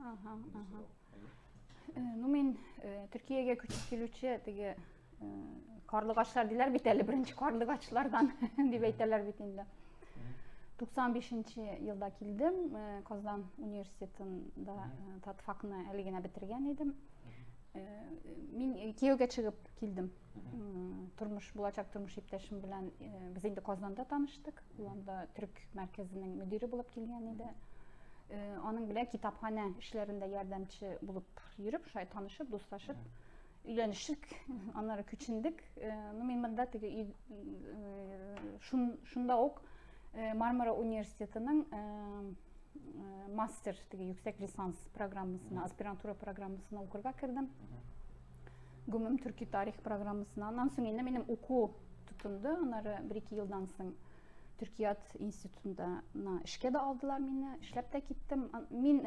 Ага. Ну, мин Төркиягә күчеп килүче теге карлыгачлар диләр бит әле, беренче карлыгачлардан дип әйтәләр бит инде. 95 елда килдем, Казан университетында татфакны әле генә бетергән идем. Мин кияүгә чыгып килдем. Тормыш, булачак тормыш иптәшем белән без инде Казанда таныштык. Ул анда төрек мәркәзенең мөдире булып килгән иде. Аның белән китапханә эшләрендә ярдәмче булып йөреп, шулай танышып, дуслашып, өйләнештек, аннары күчендек. Ну, мин монда теге шунда ук Мармара университетының мастер, теге юксәк лисанс программасына, аспирантура программасына укырга кердем. Гомум төрки тарих программасына. Аннан соң инде минем уку тотынды. Аннары бер-ике елдан соң Төркият институтында эшкә дә алдылар мине, эшләп тә киттем. Мин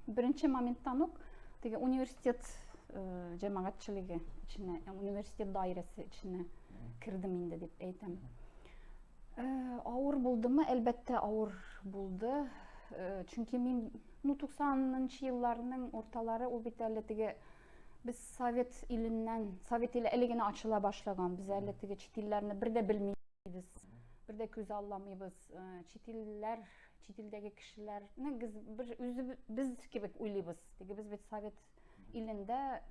беренче моменттан ук теге университет җәмәгатьчелеге эченә, университет даирәсе эченә кердем инде дип әйтәм. Авыр булдымы? Әлбәттә, авыр булды. Чөнки мин, ну, 90-нчы елларның урталары, ул бит әле теге без совет иленнән, совет иле әле генә ачыла башлаган, без әле теге чит илләрне бер дә белмибез, бер дә күз алламыйбыз. Чит илләр, чит илдәге кешеләрне без бер үзе без кебек уйлыйбыз. Теге без бит совет илендә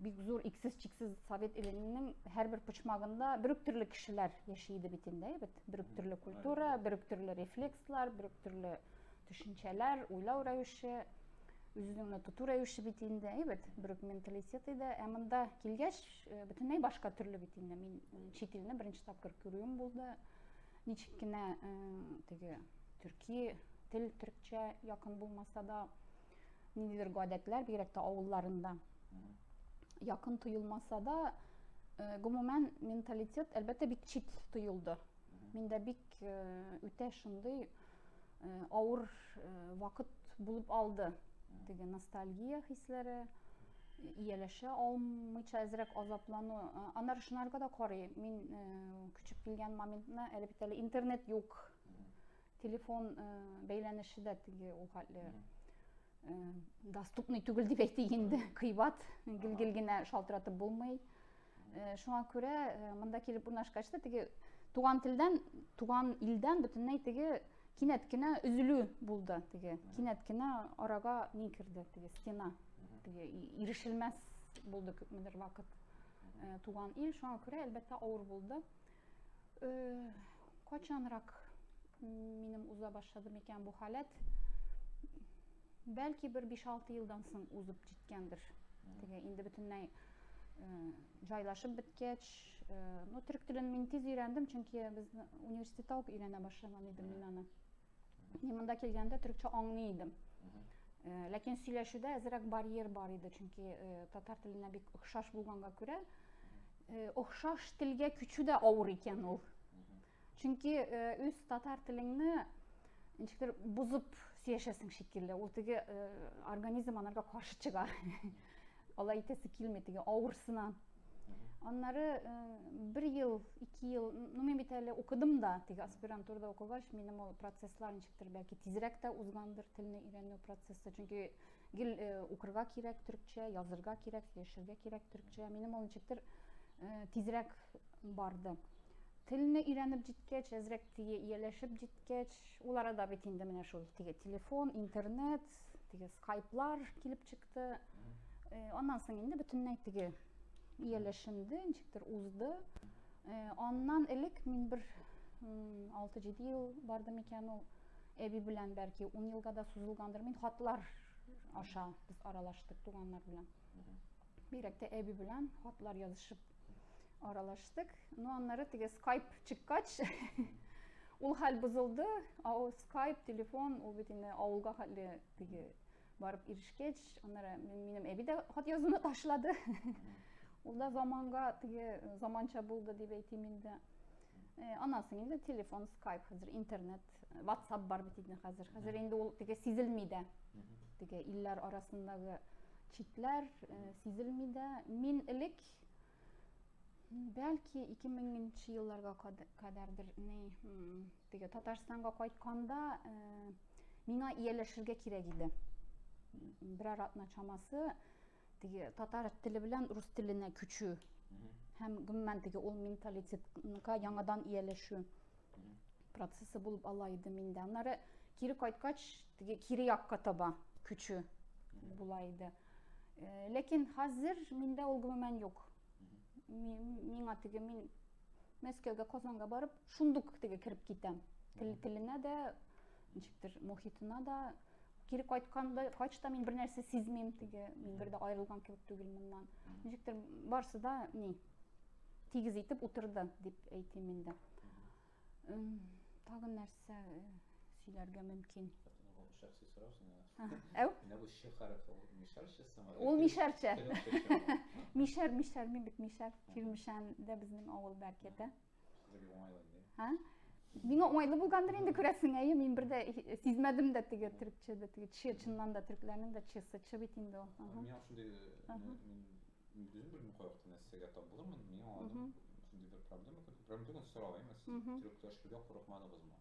бик зур иксез-чиксез совет иленең һәрбер почмагында бер үк төрле кешеләр яши иде бит инде, бит бер үк төрле культура, бер үк төрле рефлекслар, бер үк төрле төшенчәләр, уйлау рәвеше, үз-үзеңне тоту рәвеше бит инде, әйбәт, бер үк менталитет иде. Ә монда килгәч, бөтенләй башка төрле бит инде. Мин чит илне беренче тапкыр күрүем булды. Ничек кенә теге төрки тел төркчә якын булмаса да, ниндидер гадәтләр, бигрәк тә авылларында якын тоелмаса да, гомумән менталитет, әлбәттә, бик чит тоелды. Миндә бик үтә шундый авыр вакыт булып алды. Теге ностальгия хисләре, ияләшә алмыйча әзрәк азаплану. Аннары шунарга да карый. Мин күчеп килгән моментны әле бит әле интернет юк. Телефон бәйләнеше дә теге ул хәтле доступный түгел дип әйтик инде, кыйбат, гел-гел генә шалтыратып булмый. Шуңа күрә монда килеп урнашкач та теге туган телдән, туган илдән бөтенләй теге кинәт кенә өзелү булды, теге кинәт кенә арага ни керде, теге стена, теге ирешелмәс булды күпмедер вакыт туган ил. Шуңа күрә, әлбәттә, авыр булды. Кайчанрак минем уза башлады микән бу халәт? Бәлки бер 5-6 елдан соң узып җиткәндер. Теге инде бөтенләй җайлашып беткәч, ну, төрек телен мин тиз өйрәндем, чөнки без университетта ук өйрәнә башлаган идем мин аны. Мин монда килгәндә төрекчә аңлый идем. Ләкин сөйләшүдә әзрәк барьер бар иде, чөнки татар теленә бик охшаш булганга күрә, охшаш телгә күчү дә авыр икән ул. Чөнки үз татар телеңне ничектер бозып сөйләшәсең шикелле. Ул теге организм анарга каршы чыга. Алай итәсе килми, теге авырсына. Аннары бер ел, ике ел, ну мин бит әле укыдым да, теге аспирантурада укыгач, минем ул процесслар ничектер бәлки тизрәк тә узгандыр телне өйрәнү процессы. Чөнки гел укырга кирәк төркчә, язырга кирәк, сөйләшергә кирәк төркчә. Минем ул ничектер тизрәк барды. Телне өйрәнеп җиткәч, әзрәк теге ияләшеп җиткәч, ул арада бит инде менә шул теге телефон, интернет, теге скайплар килеп чыкты. Аннан соң инде бөтенләй теге ияләшенде, ничектер узды. Аннан элек мин бер 6-7 ел барды микән ул, әби белән бәлки 10 елга да сузылгандыр. Мин хатлар аша без аралаштык туганнар белән. Бигрәк тә әби белән хатлар язышып аралаштык. Ну, аннары теге скайп чыккач, ул хәл бозылды. Скайп, телефон, ул бит инде авылга хәтле теге барып ирешкәч, аннары минем әби дә хат язуны ташлады. Ул да заманга теге заманча булды дип әйтим инде. Аннан соң инде телефон, скайп, хәзер интернет, WhatsApp бар бит инде хәзер. Хәзер инде ул теге сизелми дә. Теге илләр арасындагы читләр сизелми дә. Мин элек бәлки 2000 елларга кадәрдер ни теге Татарстанга кайтканда Миңа ияләшергә кирәк иде. Берәр атна чамасы теге татар теле белән рус теленә күчү һәм гомумән теге ул менталитетка яңадан ияләшү процессы булып ала иде миндә. Аннары кире кайткач, теге кире якка таба күчү була иде. Э, ләкин хәзер миндә ул гомумән юк. Миңа теге мин Мәскәүгә, Казанга барып, шундук теге кереп китәм. Тел, теленә дә, ничектер, мохитына да. Кире кайтканда, кайтышта мин бер нәрсә сизмим, теге, мин бер дә аерылган кебек түгел моннан. Ничектер, барсы да ни, тигез итеп утырды, дип әйтим инде. Тагын нәрсә э, сөйләргә мөмкин? Шәхси сорау сиңа. Әү? Менә бу ш хәрефе ул мишәрчәсеме? Ул мишәрчә. Мишәр, мишәр, мин бит мишәр. Чирмешәндә безнең авыл Бәркәтә. Сезгә уңайлы инде. Һа? Миңа уңайлы булгандыр инде күрәсең, әйе, мин бер дә сизмәдем дә теге төрекчәдә, теге ч, чыннан да төркләрнең дә чсы, ч бит инде ул. Миңа шундый э, мин Мин үзем белмим кай вакытта нәрсәгә тап булырмын. Мин аңладым, шундый бер проблема. Проблема түгел, сорау, әйме, сез төрекләшергә курыкмадыгызмы?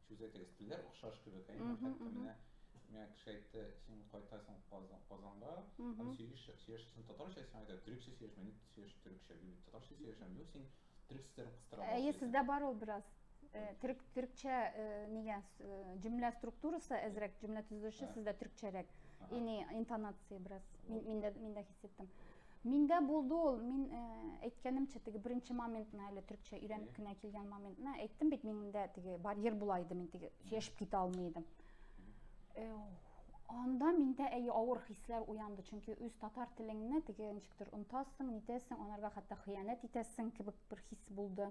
Сүз әйтегез, телләр охшаш кебек, әйме, хәтта менә миңа кеше әйтте, син кайтасың Казанга, һәм сөйләшәсең татарча, сиңа әйтә, төрекчә сөйләшмә, ник сөйләш төрекчә, мин бит татарча сөйләшәм, юк, син төрек сүзләрен кыстыра Әйе, сездә бар ул бераз. Э, төрек төрекчә э, нигә э, җөмлә структурасы әзрәк, җөмлә төзелеше сездә төрекчәрәк. Ини интонация бераз. Мин мин дә мин дә хис иттем. Миндә булды ул, мин әйткәнемчә, теге беренче моментны әле төрекчә өйрәнеп кенә килгән моментны әйттем бит, миндә теге барьер була иде, мин теге сөйләшеп китә алмый идем. Анда миндә әйе авыр хисләр уянды, чөнки үз татар телеңне теге ничектер онытасың, нитәсең, анарга хәтта хыянәт итәсең кебек бер хис булды.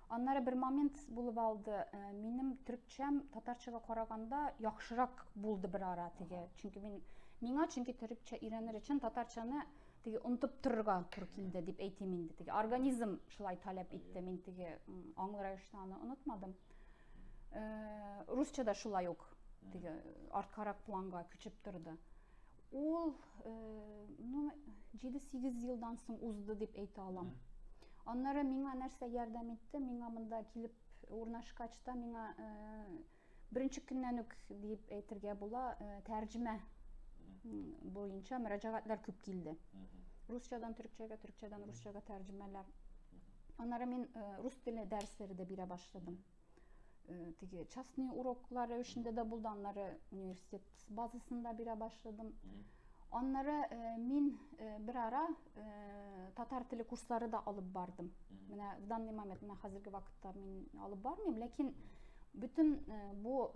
Аннары бер момент булып алды. Э, минем төрекчәм татарчага караганда яхшырак булды бер ара теге. Чөнки мин миңа чөнки төрекчә өйрәнер өчен татарчаны теге онытып торырга туры килде дип әйтим инде. Теге организм шулай таләп итте. Мин теге аңлы рәвештә аны онытмадым. Э, русча да шулай ук теге арткарак планга күчеп торды. Ул, э, ну, 7-8 елдан соң узды дип әйтә алам. Аннары миңа нәрсә ярдәм итте? Миңа монда килеп урнашкач та миңа э, беренче көннән үк дип әйтергә була, э, тәрҗемә буенча мөрәҗәгатьләр күп килде. Русчадан төрекчәгә, төрекчәдән русчага тәрҗемәләр. Аннары мин рус теле дәресләре дә бирә башладым. Теге частный уроклар рәвешендә дә булды, аннары университет базасында бирә башладым. Аннары э, мин э, бер ара э, татар теле курслары да алып бардым. Менә в данный момент, менә хәзерге вакытта мин алып бармыйм, ләкин бөтен бу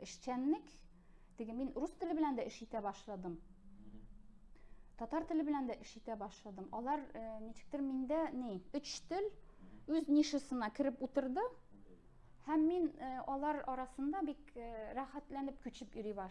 эшчәнлек теге мин рус теле белән дә эш итә башладым. Татар теле белән дә эш итә башладым. Алар ничектер миндә ни, өч тел үз нишасына кереп утырды. Һәм мин алар арасында бик рәхәтләнеп күчеп йөри башладым.